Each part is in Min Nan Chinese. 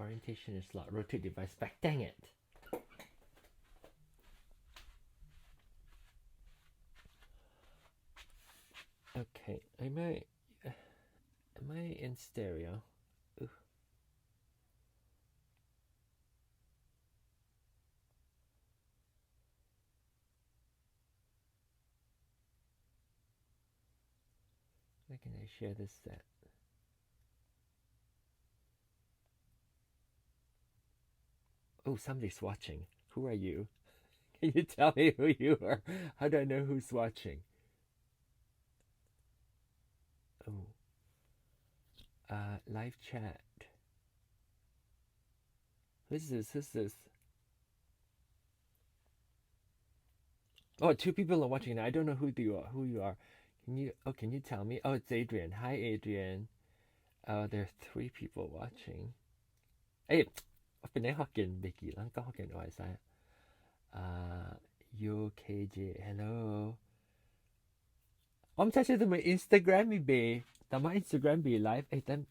Orientation is locked. Rotate device back. Dang it. Okay, am I in stereo? Ooh. Where can I share this set? Oh, somebody's watching. Who are you? Can you tell me who you are? How do I know who's watching? Oh. Live chat. Who's this? Who's this? Oh, two people are watching. I don't know who you are. Who you are? Can you? Oh, can you tell me? Oh, it's Adrian. Hi, Adrian. Oh, there are three people watching. 欸，我本來福建袂記，咱講福建話會使。啊，UKJ，hello。我毋知是咪 Instagram 咪袂，但係 Instagram 袂 live。欸，等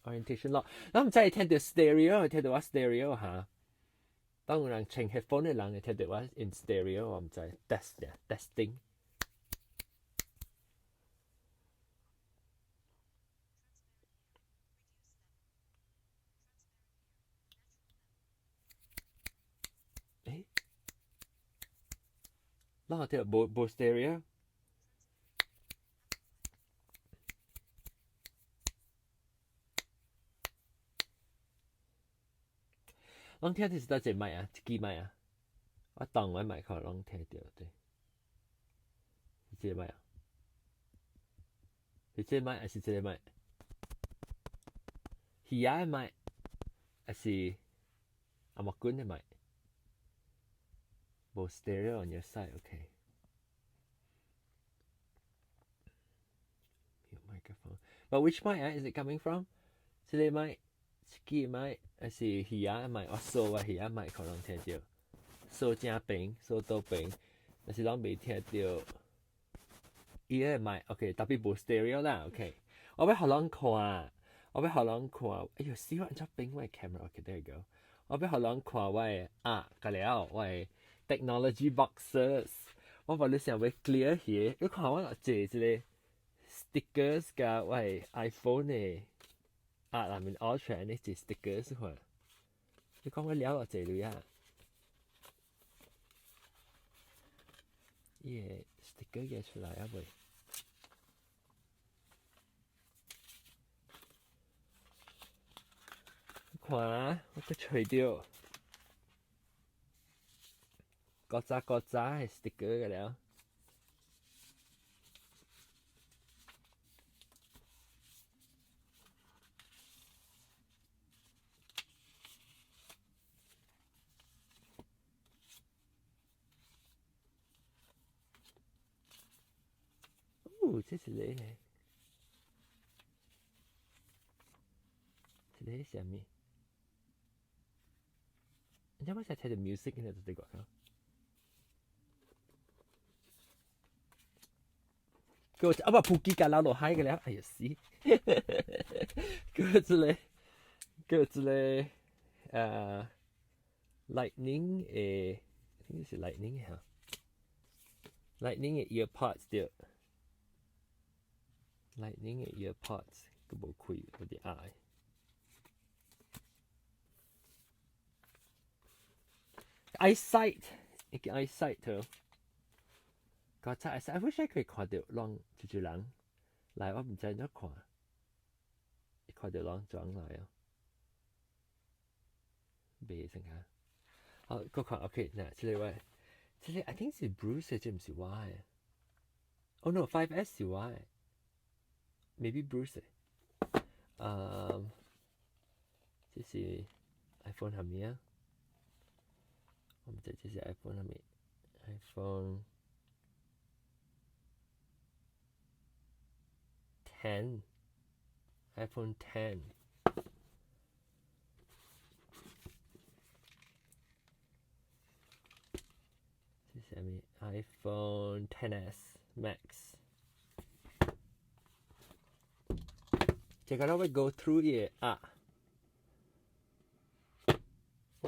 ，orientation 咯。咱毋知聽著 stereo，聽著我 stereo 哈。當有人穿 headphone 的人會聽著我 in stereo，我毋知 test testing。欸，咱有聽無無 stereo？攏聽著是佗一個麥啊，一支麥啊。我當我麥克攏聽著對。是這個麥啊？是這個麥還是這個麥？魚仔的麥，還是阿木棍的麥？無 stereo on your side, okay. Mute microphone. But which mic is it coming from? 這個麥，一支麥，還是魚仔的麥？我掃我魚仔麥可能聽著，掃正邊，掃倒邊，但是攏袂聽著。伊個麥，OK，特別無 stereo 啦，OK。我欲予人看，我欲予人看，哎喲，死我按怎變我的 camera？OK，there you go。我欲予人看我的啊，甲了我的 technology boxes。我無你想欲 clear 彼，你看我借一個 stickers 佮我的 iPhone 的啊，內面凹出來呢一 stickers 看。你講我了偌濟鐳啊？伊個 sticker 寄出來啊未？看啊，我閣揣著，古早古早的 sticker 個了。哦，這是你呢？這個是啥物？你知我成日聽著 music 呢，就對個。叫啊不，撲機甲流落海個了，哎呀死！叫這個，叫這個，Lightning 的，應該是 Lightning 的哈，Lightning 的 earpods 對，Lightning 的 earpods 閣無開，有點愛。Eyesight，一個 eyesight 頭。剛才 eyesight，I wish I 可以看著攏一隻人來，我毋知按怎看，會看著人轉來哦。袂先下。好，閣看 OK，嗱，這個我，這個 I think 是 Bruce 的，這毋是我的。Oh no，5S 是我的。Maybe Bruce 的。嗯，這是 iPhone 啥物啊？我毋知這是 iPhone 啥物，iPhone 10，iPhone 10。這是啥物？iPhone 10s Max。這個我欲 go through 伊個啊。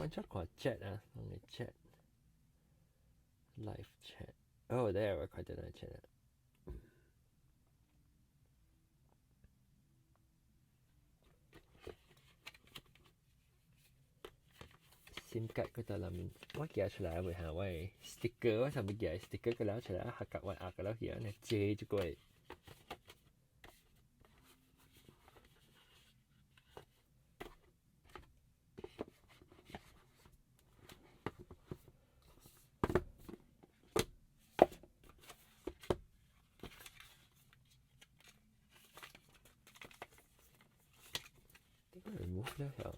我按看 chat 啊，攏個 chat，live chat。Oh, there，我看到那 chat 啊。SIM 卡佢就裡面，我寄出來未嚇？我 sticker 我上面寄 sticker 佢攞出來，下格我壓個攞去，你借住過。Remove 了曉。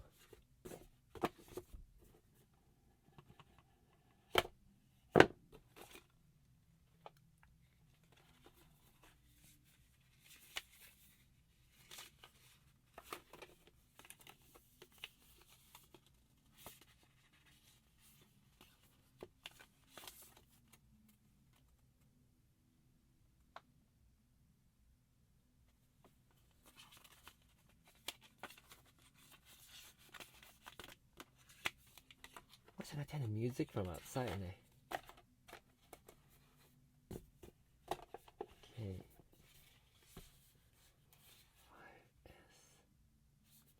我想聽the music from outside 呢。Okay.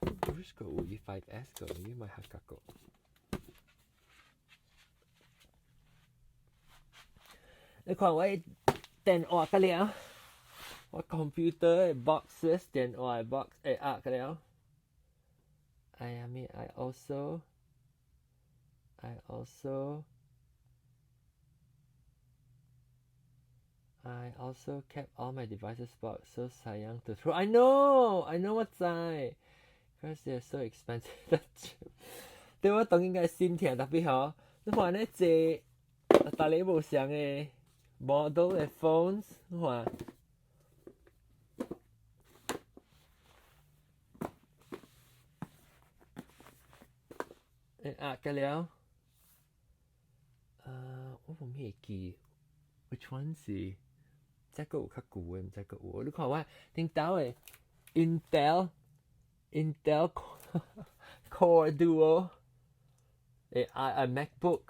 5S。不是個有伊 5S 個，伊咪客家個。你看我電話個了，我 computer 的 boxes 電話的 box 會壓個了。I mean I also kept all my devices box, so sayang to throw. I know 我知，cause they're so expensive. 對我當應該心疼，特別吼，你看咧這大家無相的 model 的 phones，你看。會壓個了。我無咩記，which one 是？這個有較舊的，毋知閣有。你看我頂頭的 Intel Core Duo 的 i 啊 MacBook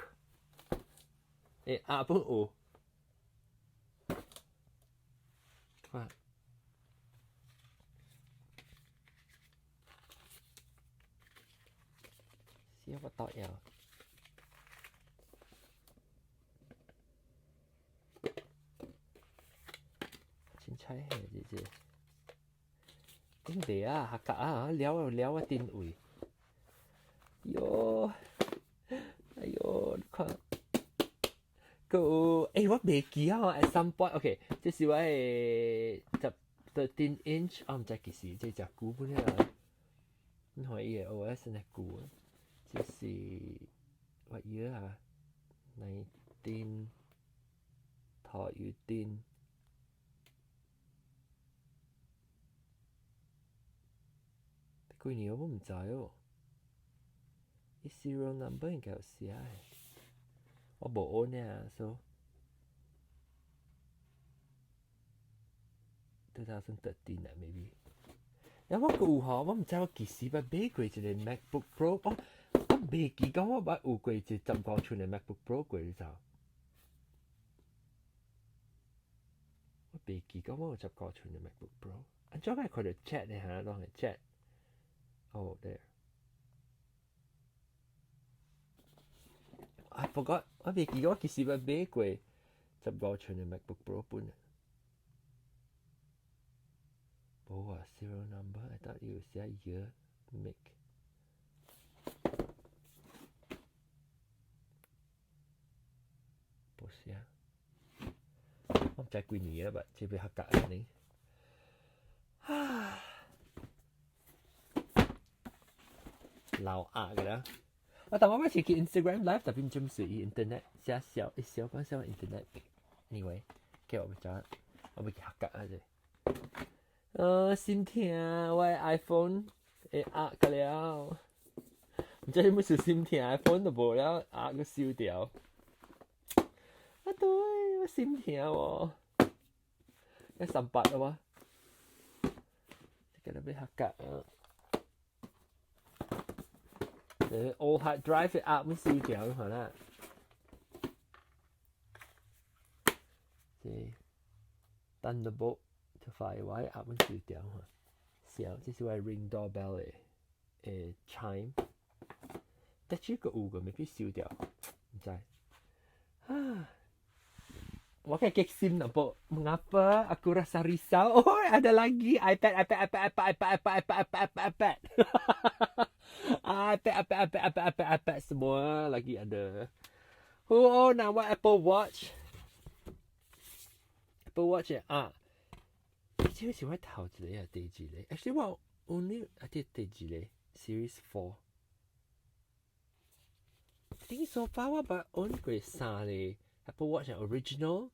的壓本有。看。死我倒了。凊彩下這這，頂地啊，客家啊，撩撩我頂位。喲，哎喲，你看，閣有，欸，我袂記啊，at some point，OK，這是我的十 13 inch，我毋知幾時，這誠久本了。你看伊的 OS 呢舊，這是 what year 啊？19頭有頂。幾年我毋知哦。伊 serial number 應該有寫的，我無按爾，so 2013啊，maybe。啊，我閣有吼，我毋知我幾時捌買過一個 MacBook Pro，我我袂記講我捌有過一個15寸的 MacBook Pro 過，你知無？我袂記講我有十五寸的 MacBook Pro。按怎會看著 chat 的哈？攏係 chat。Oh, there. I forgot，我袂記我幾時捌買過十五寸的 MacBook Pro 本。無啊，serial number，I thought 有寫 year make。無寫。我毋知幾年啊，這欲客家呢。啊！老鴨個啦。我當我每次去 Instagram live，特別唔是 internet 寫小一小講小 internet。Anyway，叫我欲知，我欲去客家啊！這。心疼，我的 iPhone 會壓個了。毋知啥物事心疼，iPhone 都無了，壓閣燒掉。啊對，我心疼喎。一三八了無？這個欲客家啊。Old hard drive 嘅鴨咁燒掉可能。這 Thunderbolt 就快我鴨咁燒掉嚇。小，這是我 Ring doorbell 嘅誒 chime。但這個有個未必燒掉，毋知。啊！我kayak keksim nampak. Mengapa aku rasa risau? Oh, ada lagi iPad, iPad, iPad, iPad, iPad, iPad, iPad, iPad, iPad, iPad. iPad, iPad, iPad, iPad, iPad, iPad semua lagi ada. Oh, nak buat Apple Watch. Apple Watch 啊，這個是我頭一个啊，第二个。Actually，我 only 啊，這第二个 Series 4。I think so far 我捌 own 過三個 Apple Watch original。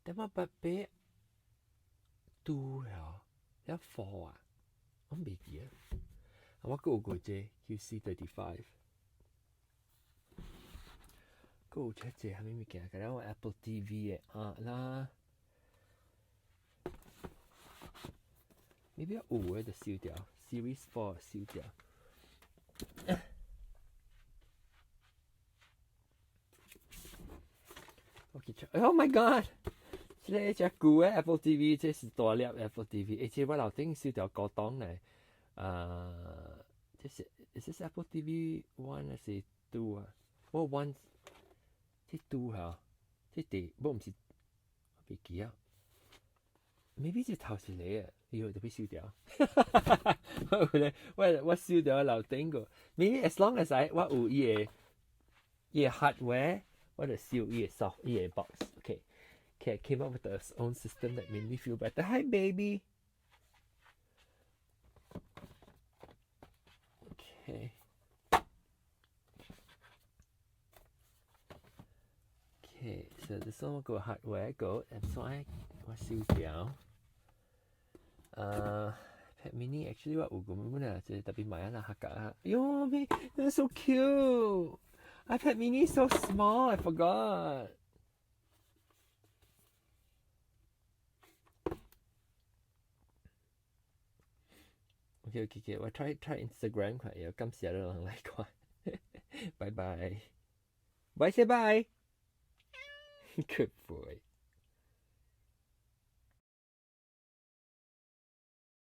但我捌買 two 啊，抑 four 啊，我袂記啊。我閣有過這 QC35。閣有這這啥物物件？佮我 Apple TV 的啊啦。Maybe 有的就燒掉，Series 4 燒掉。Okay, oh my God！這個隻舊的 Apple TV，這是大粒 Apple TV，而且我樓頂燒掉高檔來。呃，這是 is this Apple TV 1 還是 2 啊？我 one 這 two 嚇，這第我毋是我袂記啊。Maybe 這頭一个啊，以後就被燒掉。我我我燒掉樓頂個。Maybe as long as I 我有伊个伊个 hardware，我就燒伊個 soft 伊個 box。Okay. Okay, I came up with a own system that made me feel better. Hi, baby. Okay. Okay, so this one will go hardware, go, and so I 我燒掉。呃，iPad mini actually 我有個乜啊，這特別買啊啦，客家啊。喲，咩，that's so cute. iPad mini so small, I forgot. Okay, 我 try try Instagram 看，有感謝你人來看。拜拜。Bye, say bye. Good boy.